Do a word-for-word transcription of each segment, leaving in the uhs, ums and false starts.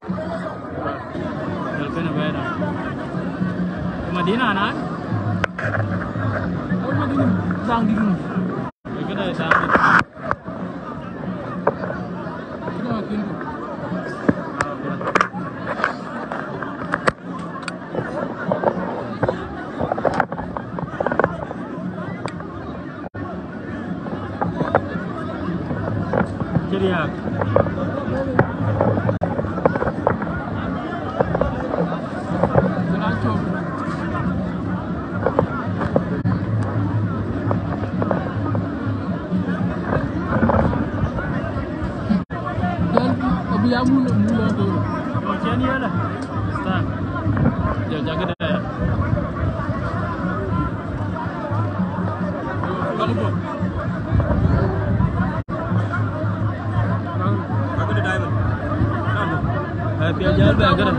Jɔl kënë bɛ̈ɛ̈r. Madina na? Madina daŋ dït. Kënë daŋ dït. Kënë daŋ dït. Cï riääk. Jɔl abï ya mul, mul ɣɔn töŋ. Jɔl cïn yɛlë. Star. Jɔl jakë dɛ. Lɔŋ bɔ̈. Jakë dɛ Diamond. Lɔŋ bɔ̈. Ë, piɛl jäl bɛ gërëm.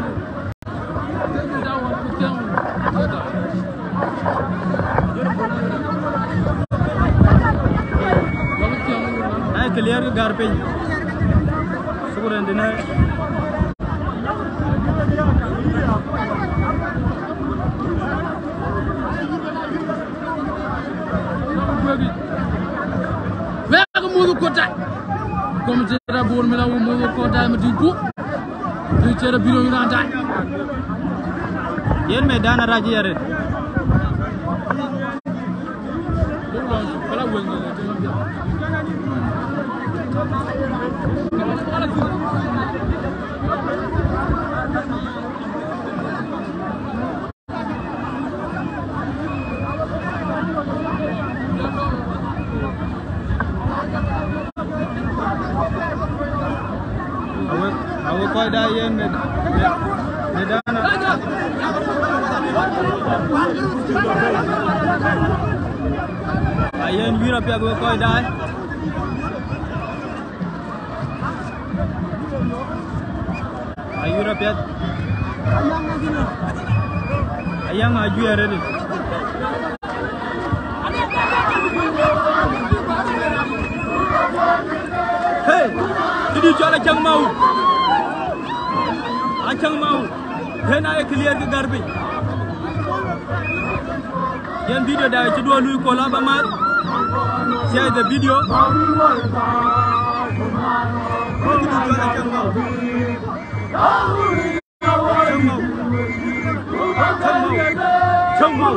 Ai, clear kë gär piny. Shukran dina. Wek muth kota. Kom tira bor mi la wo muth kota mi tin ku. Tira biro ina dai. Yen medan arac yare. Awe, awe kɔc da yen me, me, me dana. A yen wïr apiɛth we kɔc da. Ayuur apiɛth. Ayaŋ ajuɛɛr ëdï. Hey, këdï cɔl Acäŋ Mau. Acäŋ Mau. Yen aye clear kë gär piny. Yen video da cï duɔ lui kol aba mat. Share the video. Cäŋ Mau. Cäŋ Mau.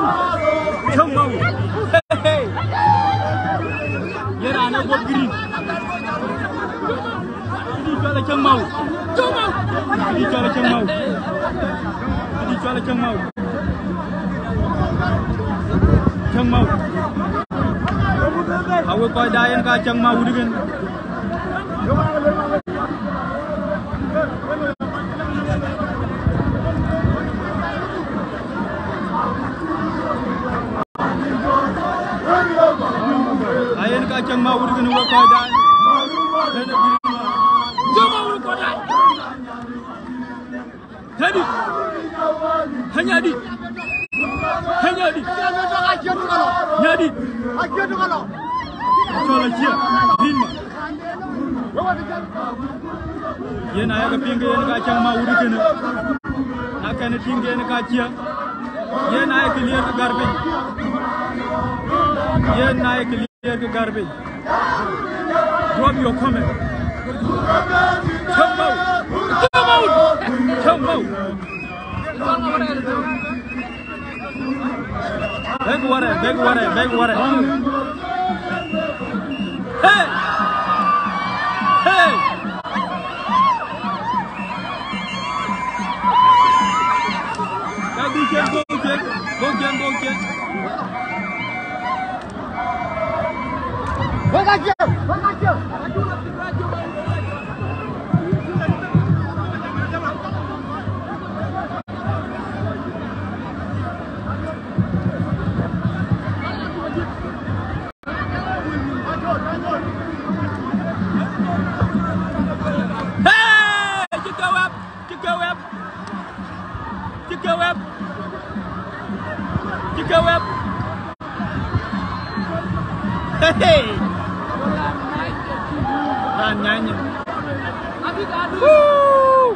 Cäŋ Mau. Hey, hey. Yen raan ë guɔ̈p green. Këdï cɔl Acäŋ Mau. Këdï cɔl Acäŋ Mau. Këdï cɔl Acäŋ Mau. Acäŋ Mau. Awe kɔc da yen ka Acäŋ Mau wut kën. Ayen ka Acäŋ Mau wut kën we kɔc da. Acäŋ Mau wut kɔc da. Nyadït. He nyadït. He nyadït. Nyadït. Cɔl acie. Rin ma. Yen aye ke piŋ ke yen ka Acäŋ Mau wut kënë. Na kɛn piŋ ke yen ka cie. Yen aye clear kë gär piny. Yen aye clear kë gär piny. Drop your comment. Cäŋ Mau. Cäŋ Mau. Cäŋ Mau. Bɛ̈k warɛ, bɛ̈k warɛ, bɛ̈k warɛ. Hey! Hey! Ka bï cɛn, bɔ̈ cɛn, bɔ̈ cɛn, bɔ̈ cɛn. Hey! Cï ke wɛp, cï ke wɛp, cï ke wɛp, cï ke wɛp. Hey, hey. Raan nyany. Woo!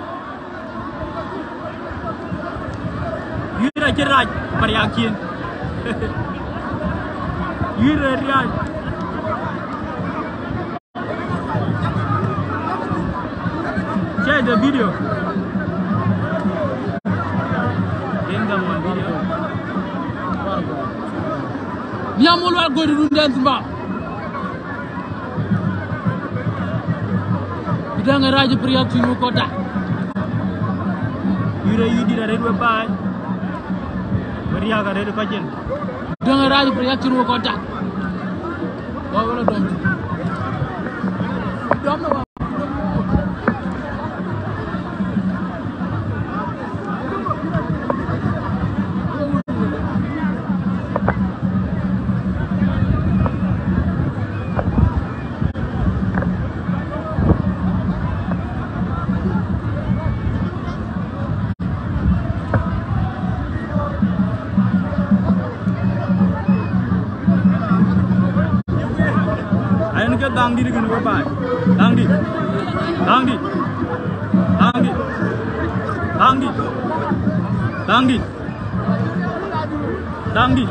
Akin. Yïr ë riac. Share the video. Bring them on video. Nhiam wal wal gɔ̈t run dɛn thïn ba. Bï däŋ ë rac ë riäk cïn wek kɔc tak. Yïr ë yï dït arëët we baai. We riäk arëët kɔc cin. Däŋ ë rac ë riäk cïn wek kɔc tak. Wa wala dɔm. Dɔm na wa. Ayɛn ke dhaŋdït kën we baai. Dhaŋdït. Dhaŋdït. Dhaŋdït. Dhaŋdït. Dhaŋdït. Dhaŋdït.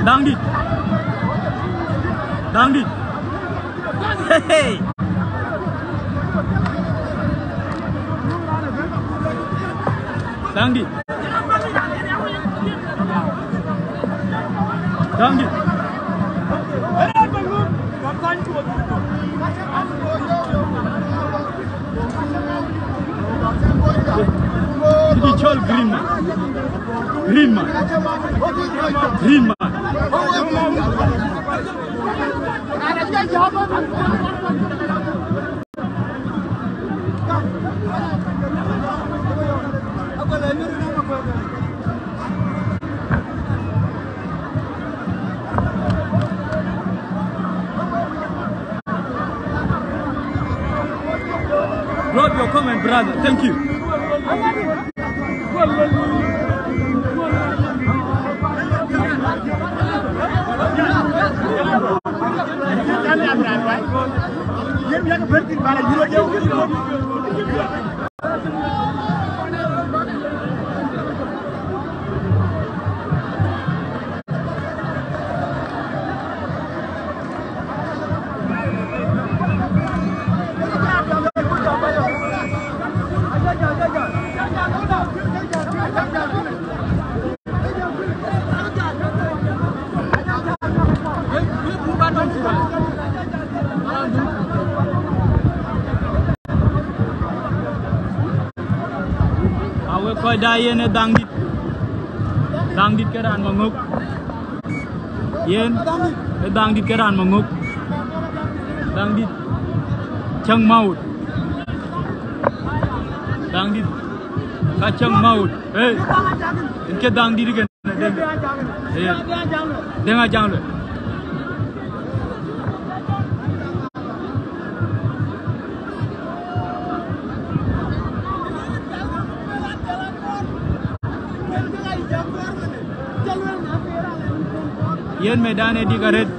Dhaŋdït. Dhaŋdït. Hey, hey. Dhaŋdït. Dhaŋdït. Dï cɔl Green Man. Green Man. Green Man. Drop your comment, brother. Thank you. Awek kɔc da yen ë dhaŋdït. Dhaŋdït ke raan maŋök. Yen ë dhaŋdït ke raan maŋök. Dhaŋdït cäŋ mawut. Dhaŋdït ka cäŋ mawut. Hey, yen ke dhaŋdït kën. Deŋ. Hey. Deŋ Ajaŋ luel. Yen medan ë dik arët,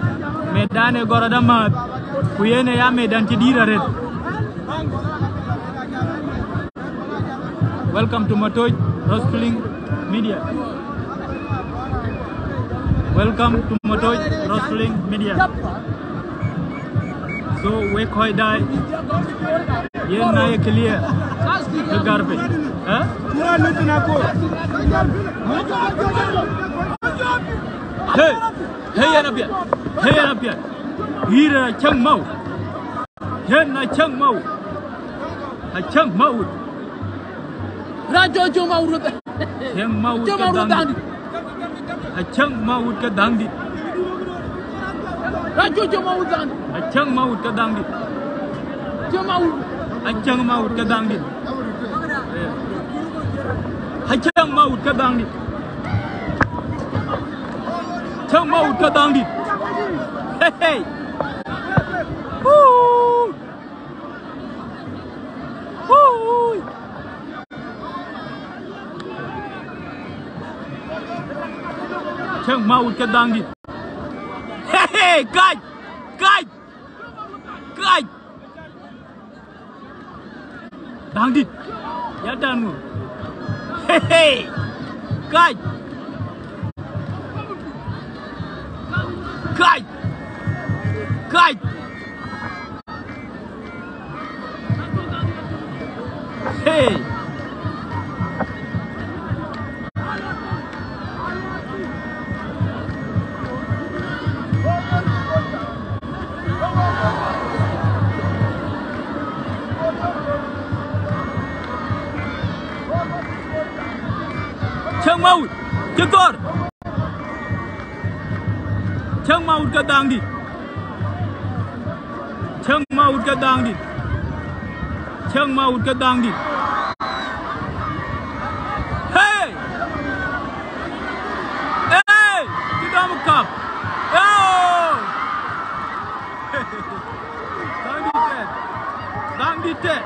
medan ë gɔrɔt amääth, ku yen ë ya medan cï dït arët. Welcome to Matoc Wrestling Media. Welcome to Matoc Wrestling Media. So we kɔc daai, yen na ye clear, ke garbage. Huh? Hey, hey, yen apiɛth. Hey, yen apiɛth. Yïr acäŋ mau. Yen acäŋ mau. Acäŋ mau. Rac cɔl cäŋ mau ruth. Cäŋ mau ke dhaŋdït. Acäŋ mawut ke dhaŋdït. Rac cɔl cäŋ mawut dhaŋdït. Acäŋ mawut ke dhaŋdït. Cäŋ mawut. Acäŋ mawut ke dhaŋdït. Acäŋ mawut ke dhaŋdït. Cäŋ mawut ke dhaŋdït. Hey, hey. Woo! Woo! Cäŋ mawut ke dhaŋdït. Hey, hey, kac, kac, kac. Dhaŋdït. Ya dan ŋö? Hey, hey. Kac! Kac! Kac! Hey! Cäŋ Mawut, cï thɔ̈r. Cäŋ Mawut ke dhaŋdït. Cäŋ Mawut ke dhaŋdït. Cäŋ Mawut ke dhaŋdït. Hey! Hey! Cï dɔm kap. Yo! Dhaŋdït tɛt. Dhaŋdït tɛt.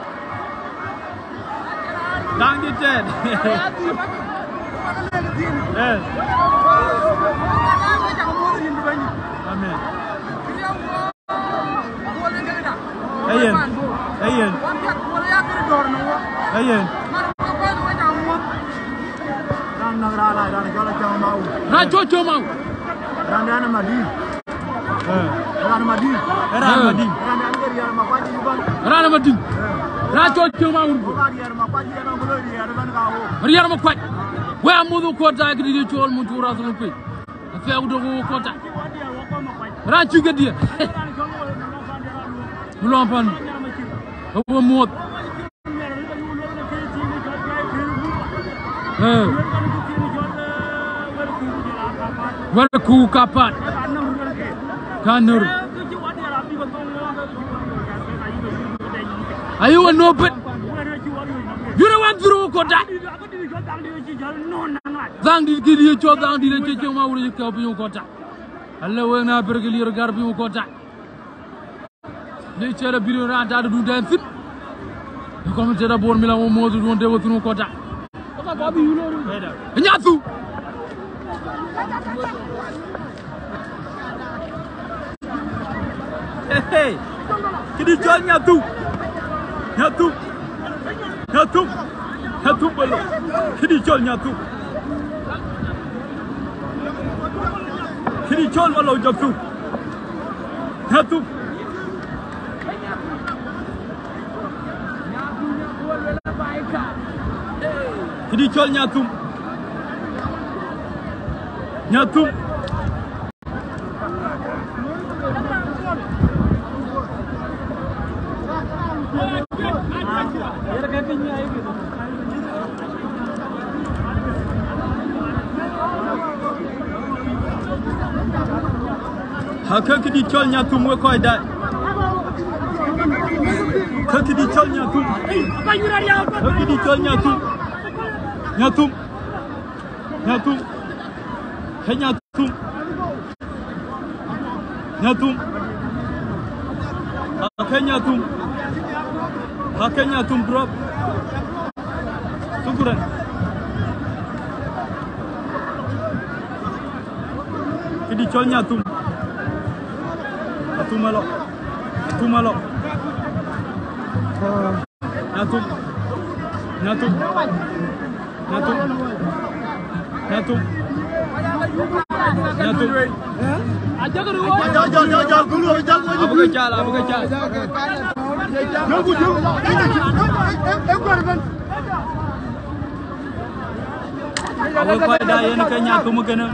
Dhaŋdït tɛt. Eh. Amen. Ayen. Ayen. Ayen. Raan cɔl Cäŋ Mawut. Raan cɔl Cäŋ Mawut. Raan dɛn Madï. Eh. Raan Madï. Raan Madï. Raan dɛn ke Riɛr Makuac ë Uganda. Raan Madï. Eh. Raan cɔl Cäŋ Mawut. Wo ka Riɛr Makuac yen aŋ ku loi Riɛr ëbɛ̈n ka wo. Riɛr Makuac. Wek amuth kɔ̈t ta këdï cɔl muk cuk rath lɔ piny. Afiɛk dök wo kɔ̈t ta. Raan cuk ke diɛɛr. Bï lɔ̈ŋ pan. Awo muɔth. Eh. Wɛ̈t ku kapat. Ka nör. Ayï wä nööpet. Jurë wan dhurë wo kɔ̈t ta. Dhaŋdït këdï cɔl Dhaŋdït acï Cäŋ Mawut cï kɛ̈u piny wo kɔ̈t ta. Alë wek na bër ke lier gär piny wo kɔ̈t ta. Lëk cï rɔt bï raan tɔ̈ dundɛn thïn. Ë kɔm tëda Bor Mila wo moth duɔ̈n de wo thïn wo kɔ̈t ta. Nyathum. Hey, hey. Këdï cɔl Nyathum. Nyathum. Nyathum. Nyathum Malou. Këdï cɔl Nyathum. Këdï cɔl Malou Nyathum. Nyathum. Këdï cɔl Nyathum. Nyathum. Ake këdï cɔl Nyathum wek kɔc daai. Ke këdï cɔl Nyathum. Ke këdï cɔl Nyathum. Nyathum. Nyathum. Ke Nyathum. Nyathum. Ake Nyathum. Ake Nyathum drop. Shukran. Këdï cɔl Nyathum. Nyathum alɔ. Nyathum alɔ. Nyathum. Nyathum. Nyathum. Nyathum. Nyathum. Jɔl, jɔl, jɔl, jɔl, kulu, jɔl, kulu. Abï ke cal, abï ke cal. Jɔl, kulu, jɔl, kulu. Awek kɔc daai yen ke Nyathum kënë.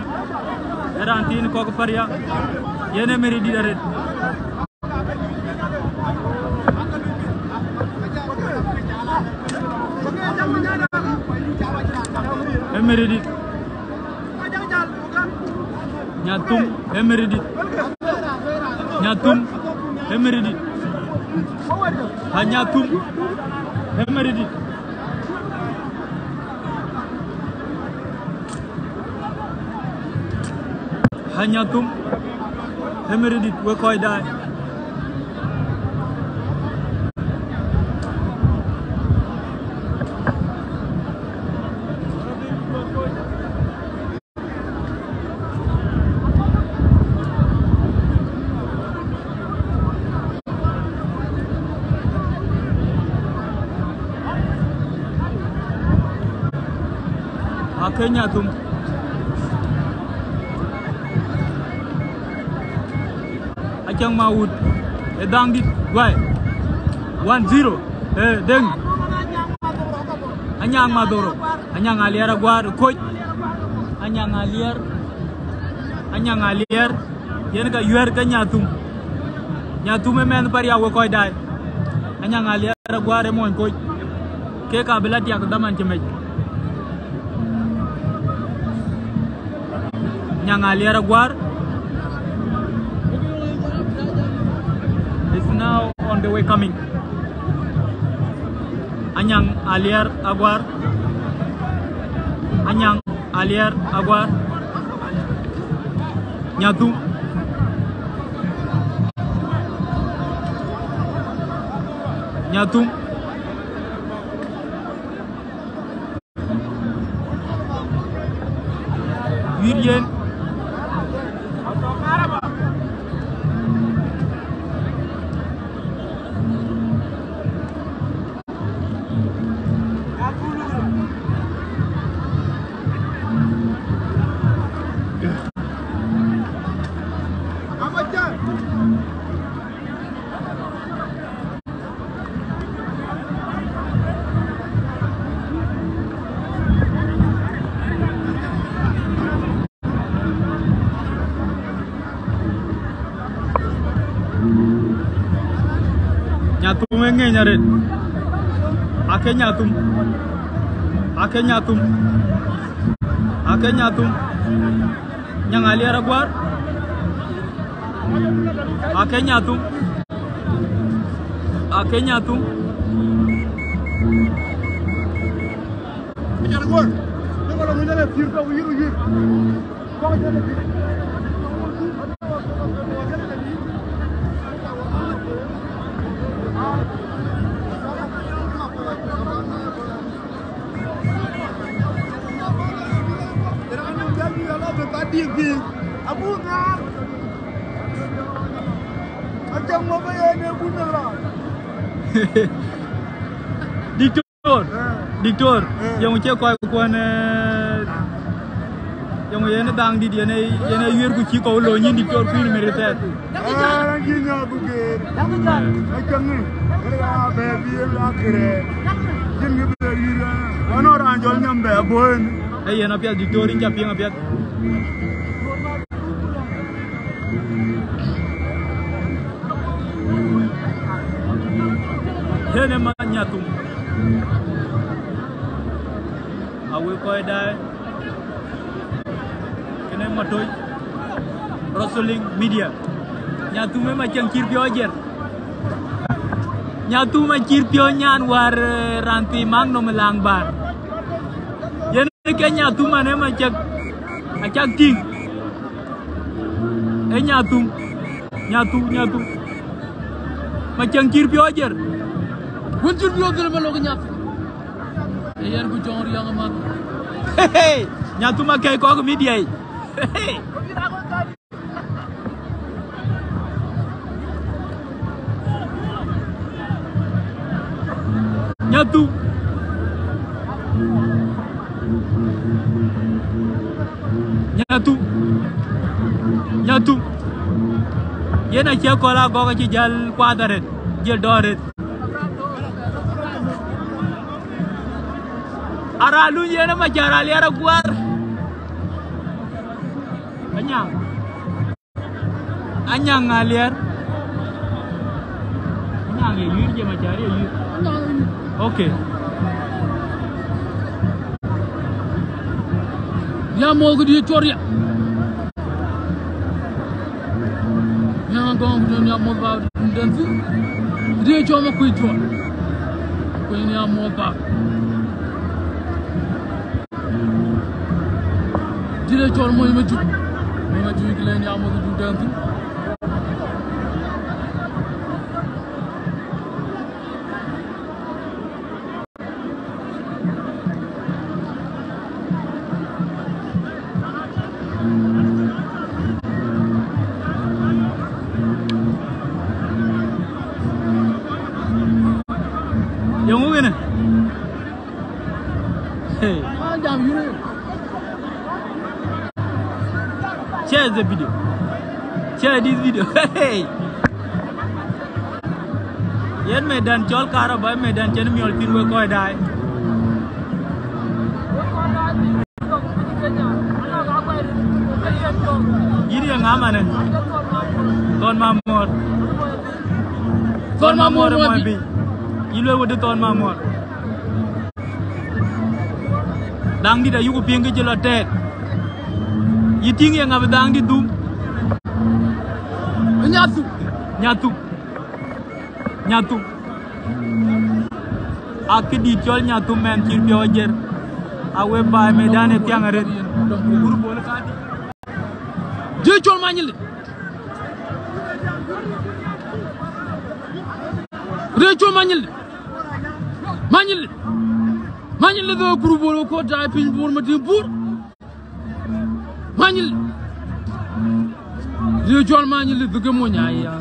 Ë raan thiin kɔ̈k Paria. Yen ë Miri dït arëët. Ë Miri dït. Nyathum, ë Miri dït. Nyathum, ë Miri dït. Ha Nyathum, ë Miri dït. Ha Nyathum, ë Miri dït, wek kɔc daai. Akë Nyathum. Acäŋ Mawut. Ë dhaŋdït guai. One zero. Ë Deŋ. Anyaŋ Madhoro. Anyaŋ Aliɛr Aguar. Koc. Anyaŋ Aliɛr. Anyaŋ Aliɛr. Yen ka yuɛ̈r ke Nyathum. Nyathum ë mɛnh Pariak, wek kɔc daai. Anyaŋ Aliɛr Aguar ë mony Koc. Kek abï la tiak dhaman cï mec. Anyaŋ Aliɛr Aguar is now on the way coming. Anyaŋ Aliɛr Aguar. Anyaŋ Aliɛr Aguar. Nyathum. Nyathum. Wiɛ̈r yen. Nyathum ë ŋeny arëët. Akë Nyathum. Akë Nyathum. Akë Nyathum. Anyaŋ Aliɛr Aguar. Akë Nyathum. Akë Nyathum. Diktor, diktor, yöŋ cie kɔc kuɔn, eh, yöŋ yen dhaŋ dït, yen ë, yen ë yuɛ̈r ku cï kɔ̈u lɔ nyin diktor kuïn miri thɛɛr. Ee yen apiɛth diktor, yïn ca piŋ apiɛth. Yen ë man Nyathum. Awek kɔc daai. Kënë Matoc Wrestling Media. Nyathum ë Macäŋ cïr piɔ̈u ajiɛr. Nyathum acïr piɔ̈u nyan wäär, eh, raan thii mak nɔm ë laŋ bäär. Yen ke Nyathum an ë Macäŋ. Acäk tïŋ. Ë Nyathum. Nyathum, Nyathum. Macäŋ cïr piɔ̈u ajiɛr. Wën cïr piɔ̈u dhil ëmë lok Nyathum. Ee yen ku jɔŋ riɛŋ ëmën. Nyathum akɛ̈i kɔ̈k media yic. Nyathum. Nyathum. Nyathum. Yen acie kɔl agɔk acï jäl kuath arëët, jël dɔ̈ɔ̈r arëët. Ara luny yen ë Macäŋ Aliɛr Aguar. Anyaŋ. Anyaŋ Aliɛr. Anyaŋ ye yïr, je Macäŋ ye yïr. Okay. Ya moth këdï cɔl ya. Nyaŋ agɔŋ ku jɔn ya moth ba den thïn. Këdï cɔl ma kuc tuɔn. Ku yen ya moth ba. Jël cɔl moc ma juc. Moc ma juc kë len ya moth du den thïn. Yöŋ wënë. Hey. Ah, jam yïn. Share the video. Share this video. Hey. Yen medan cɔl Karaba, medan cïn miɔl thïn wek kɔc daai. Yïn ye ŋa manë? Thon Mamor. Thon Mamor, Mamor mɔc bï. Yï luel wëdï Thon Mamor. Dhaŋdït ayuku piŋ kë cï lɔ tɛɛk. Yï tïŋ ye ŋa bï Dhaŋdït dhum? Nyathuk. Nyathuk. Nyathuk. A këdït cɔl Nyathuk mɛn cït piɔ̈u ajer. A we baai medan ë thiaŋ arëët. Kur bol kadï. Dï cɔl Manyilï. Rëë cɔl Manyilï. Manyilï. Manyilï dhö kur bol ko daai piny bor ma tim bur. Manyilï. Rëë cɔl Manyilï dhö ke mony aya.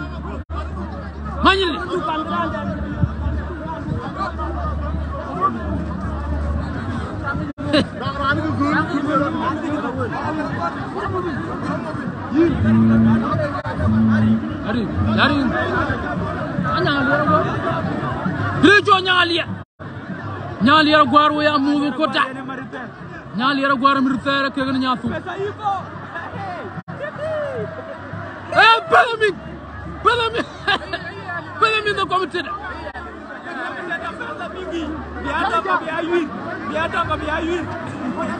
Manyilï. Ari, ari. Anyaliɛr guar. Rëë cɔl Nyaliɛr. Nyaliɛr guar we ya mudhu kota. Nyaliɛr guar mir thɛɛr kek ni Nyathuk. Eh, pɛlɛ min. Pɛlɛ min. Pɛlɛ min the committee.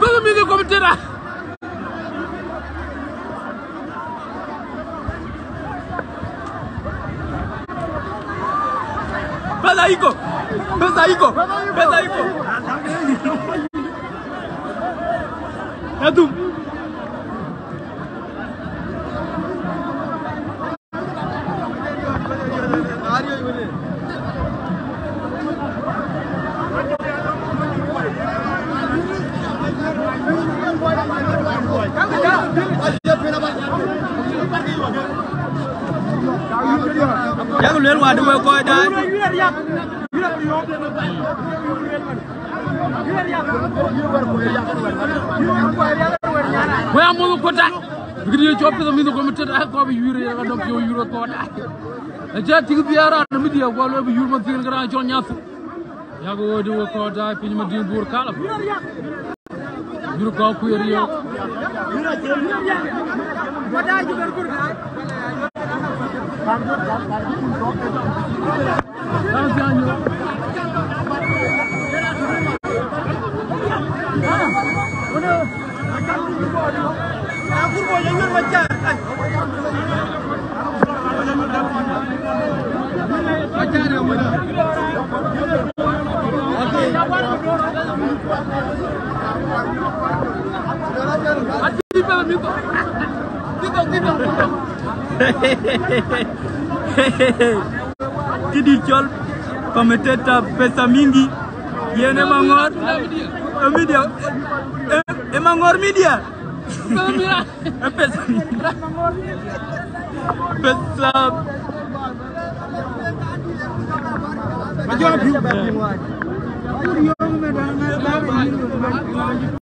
Pɛlɛ min the committee. Pesa iko. Pesa iko. Pesa iko. Yadum. Yak luel wadu we kɔc daai. We amudu kota. Bikidi ye cɔp pith amïth kɔm tet a kɔp yur ye ka dɔm piɔ̈u yur kɔt. Aca tik biara na media gua lo bi yur ma thin kara cɔl Nyathuk. Yak wodi we kɔt daai piny ma din bur kala. Yur kɔp kuier yo. Kidi cɔl committee ta pesa mingi. Yen ë Maŋɔɔr. Ë media. Ë, ë Maŋɔɔr media. Ë pesa. Pesa.